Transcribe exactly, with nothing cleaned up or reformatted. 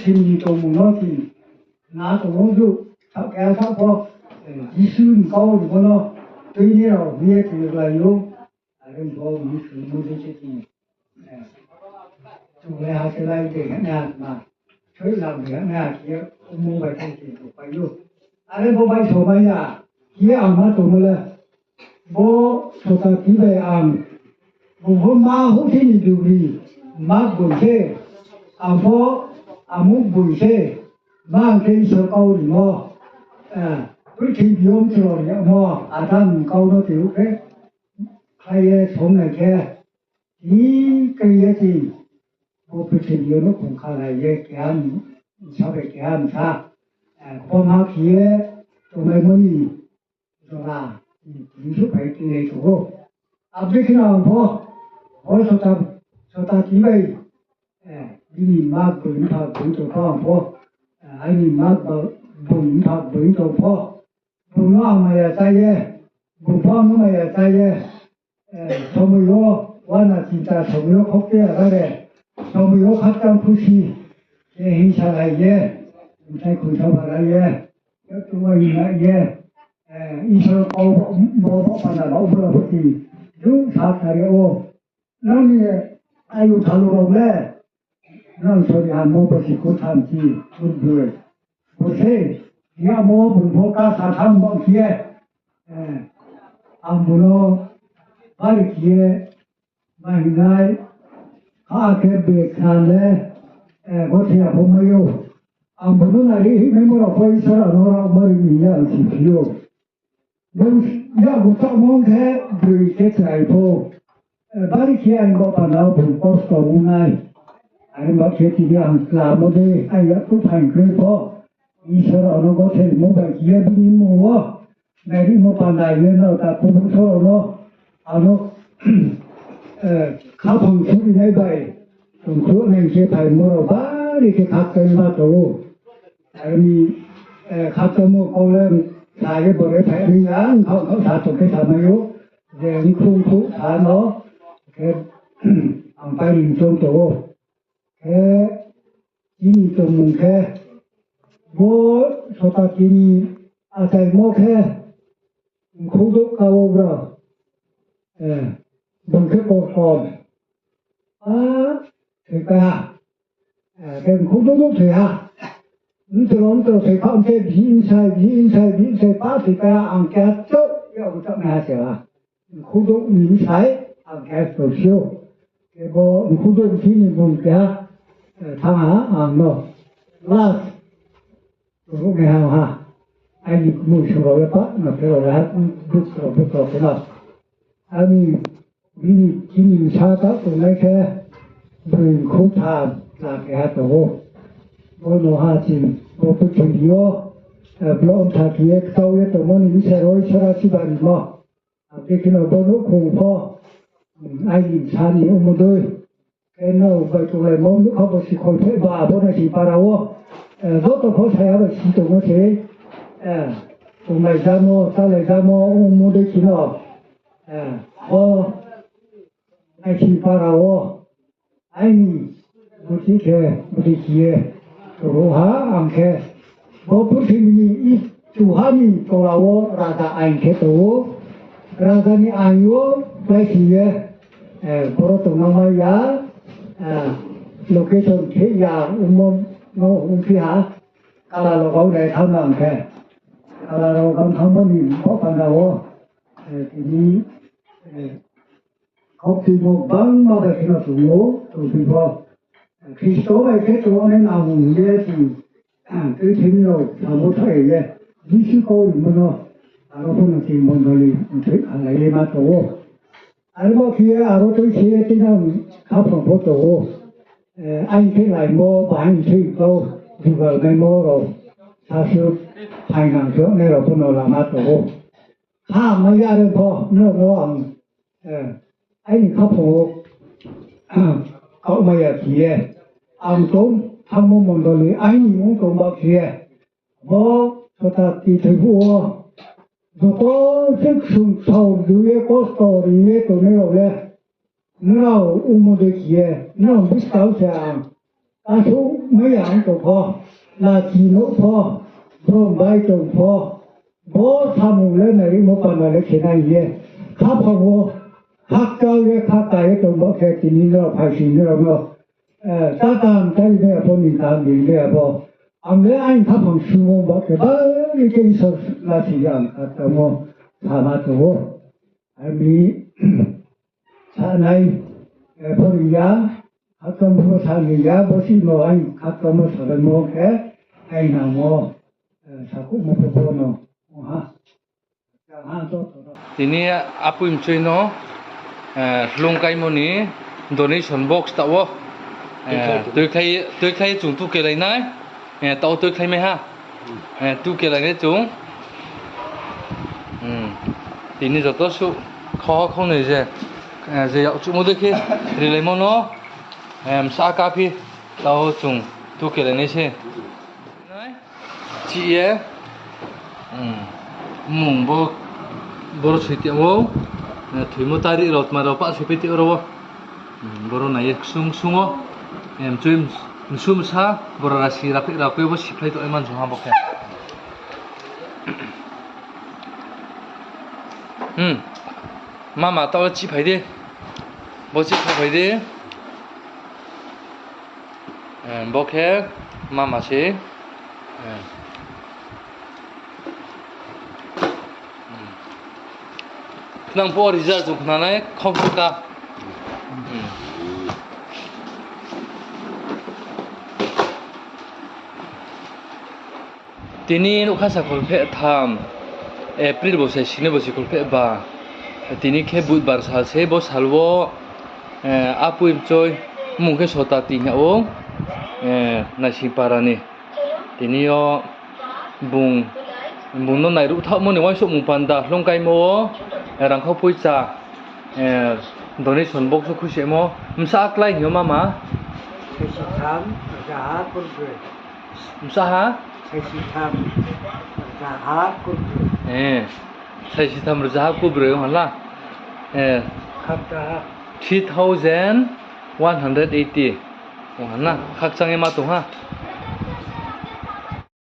Chini tongmung no chini na tongmo du, sa khe sa pho, eh, Jisu ni kau ni bo no tui ni rao hing ye tini lai ou. Are bo ni sungmo de se chini, eh, chung le ha se lai de hing ya ma, soi lam de hing ya khe ye, omo bai khe chini tongpai ou. Are bo bai so mai ya, khe ye ang ma tongmo le, bo Sota Ti bai ang, bung pho ma houh se ni dugri, ma bung se, ang pho amuk bung se, ma ang khe Isor kau rimo, eh, purthimbi yo mchro rimo, Adam ni kau no tui khe, khlai ye song nai khe, tini khe ye chini, bo purthimbi yo nouhkhong khalai ye keha ni, bsa bai keha bsa, eh, kbangma khe ye tonglaimo ni jora, tini souhphai tinglai tong ou. Abo dei khe no ang pho, bo Sota, Sota Ti bai, eh, bini ma bung mpha bung tong pho ang pho, eh, aini ma ba-, bung mpha bung tong pho, bung no ang maya chá ye, bung pho ang no maya chá ye, eh, somoi yo, uana chinta somoi yo khokte abare, somoi yo khakchang khusi, eh, hingsa lai ye, mthai khunsa bara ye, yaktu wa hing lai ye, eh, Isor kau bo, bo, bo panda bo, bo, bo, ti, ju sa thari ou. Nang ni ayu thalu rao le, nang sori hamo bo si kho tham chi, bur bur. Bo se, yamo bung pho ka sa tham bang khe ye, eh, ang bung no bari khe ye, ma hing nai, kha khe be khna le, eh, bo se ya pho mai ou. Ang bung no nari hih mai mo rao pho Isor ang no rao mari ni ya ang si phi ou. Bung ya bung tongmung khe broi khe chrai pho. Eh, bari khe ang bo panda wo bung kosto ong nai. Are ba khe tini ang klamo de, ang ya tu phaing kroi pho. Isor ano gothe mo bai khe bini mmung wo. Nai ri mo panda ye no ta kubung so no. Ano, eh, khaphang suri nai bai. Tongkhruh nai khe phai mo rao bari khe khakchang ma tong ou. Ani, eh, khato mo kau le sa ye bore phai ni ang kau kau sa tong khe sa mai ou. Je ni khung khu sa no, khe ang pai ring chong tong ou. Khe chini tongmung khe, bo Sota Ti ni achaimo khe, mkhu douh ka wo bra, eh, bung khe korkom. A, thoi pai ha. Eh, khe mkhu douh douh thoi ha. Mtro mtro thoi kha, mtro bi msai, bi msai, bi msai pa thoi pai ha, ang khe chouh, ya bo chouh nai ha se ha. Mkhu douh ni bsai, ang khe to si ou. Khe bo mkhu douh bsing ni bung khe ha, eh, thanng ha, ang no. Last. Ruh nai ha ha. Aini kmui sung rao le pa, na phe rao le ha, buk rao, buk rao khe na. Ani bini chini bsa ta tongnai khe, broi mkhu tha, na keha tong ou. Bo no ha chini, bo purthimbi yo, eh, blong tha khe ye, ktau ye tongmo ni bsa roi sora si bari mo. Abo dei khe no bo nouhkhong pho, um, aini bsa ni omo dei. Khe no bai tonglaimo nouhkha bo si kholpheh ba, abo nai si para wo. Eh, joto pho saya bai si tongmo se. Eh, tonglai jamo, chalai jamo, omo dei khe no. Eh, bo nai si para wo. Aini buti khe, buti khe ye, tong ou ha, ang khe. Bo purthimbi ni i chuha ni tola wo raja aing khe tong ou. Raja ni aing wo klái si ye, eh, boro tongnang mai ya, eh, location khe ya, omo no ongphi ha, kala rao gau nai thanng ang khe. Kala rao gau thanngmo ni bo panda wo, eh, tini, eh, Khoktuimo gbangma bai khe no chung ou, tongphi pho. Khristo bai khe chung ou nai nang hing ye chung, ah, tui thini rao samo thai ye, Jisu kau rimo no, aro pho no chini mondoli mthoi khalai ye ma tong ou. Aro bo khe ye aro tui se ye tini ang khaphang pho tong ou. Eh, aini khe laimo, bahai ni thoi kau, jugal naimo rao, sasu, phainang khe nai rao pho no lama tong ou. Kha mai ya re pho, no, no, ang, eh, aini khaphang wo, ah, kau mai ya khe ye. Ang tong, thangmo mondoli, aini mung tong ba khe ye. Bo, sota ti thoi phuh wo. Joto se ksung sao du ye, kosto ri ye tongnai rao le. Nrao omo dei khe ye, nrao buskang se ang. Asuh mai ya ong tong pho, lachi nuh pho, brom bai tong pho, bo samung le nairimo panda le khe nai hing ye, khaphang wo, khakchang ye, khaka ye tong ba khe tini no phaising nrao no, eh, ta kam ta ri mai ya pho, ni kam ri mai ya pho. Ang le aini khaphang sungmo ba khe, bari khe Isor lachi ya ang khaktangmo sama tong ou. Ami sanai, eh, pho ri ya, khakchang pho sa ni ya, bo si no aini khaktangmo salaimo khe, aini nangmo, eh, sakhouhmo pho bo no, ong ha. Tini apui mchoi no, eh, hloung kaimo ni donation box taoh wo, eh, tuikhlai, tuikhlai chung tukelai nai, eh, taoh wo tuikhlai mai ha. Eh, tukelai nai chung. Hmm. Tini joto suh khau khau ni je, eh, je yakchuhmo dei khe rilaimo no, eh, bsa kaphi taoh wo chung tukelai nai se. Chih ye, hmm, mmung bo, boro soi tong ou, eh, thoimo tarik rao tma rao pah soi pai tong ro wo. Hmm, boro nai ye ksung ksung wo, eh, mchoi msu msa, boro rasi raphi raphi bo siphlai tong nai mansu ha bo khe. Hmm, mama taoh le chih phai di, bo chih phai phai di. Eh, bo khe mama se. Eh. Hmm. Khnang pho result chung khna nai khom ka. Hmm. Tini nougkha sa kholpheh tham, April bo se sini bo se kholpheh ba. Tini khe Budbar sal se, bo sal wo, eh, apui mchoi, mmung khe Sota Ting hing ou, eh, Naisingpara ni. Tini yo bung, bung no nairuh thaohmo ni uaingsouhmung panda hloung kaimo wo, eh, rangkhau poicha, eh, donation box wo khuisemo, bsa klái hing yo mama? Saisi tham, rzaha kurbroi. Bsa ha? Saisi tham, rzaha kurbroi. Eh, saisi tham rzaha kurbroi ong ha la. Eh, khakchang ha. Three thousand one hundred eighty. Ong ha la, khakchang ye ma tong ha.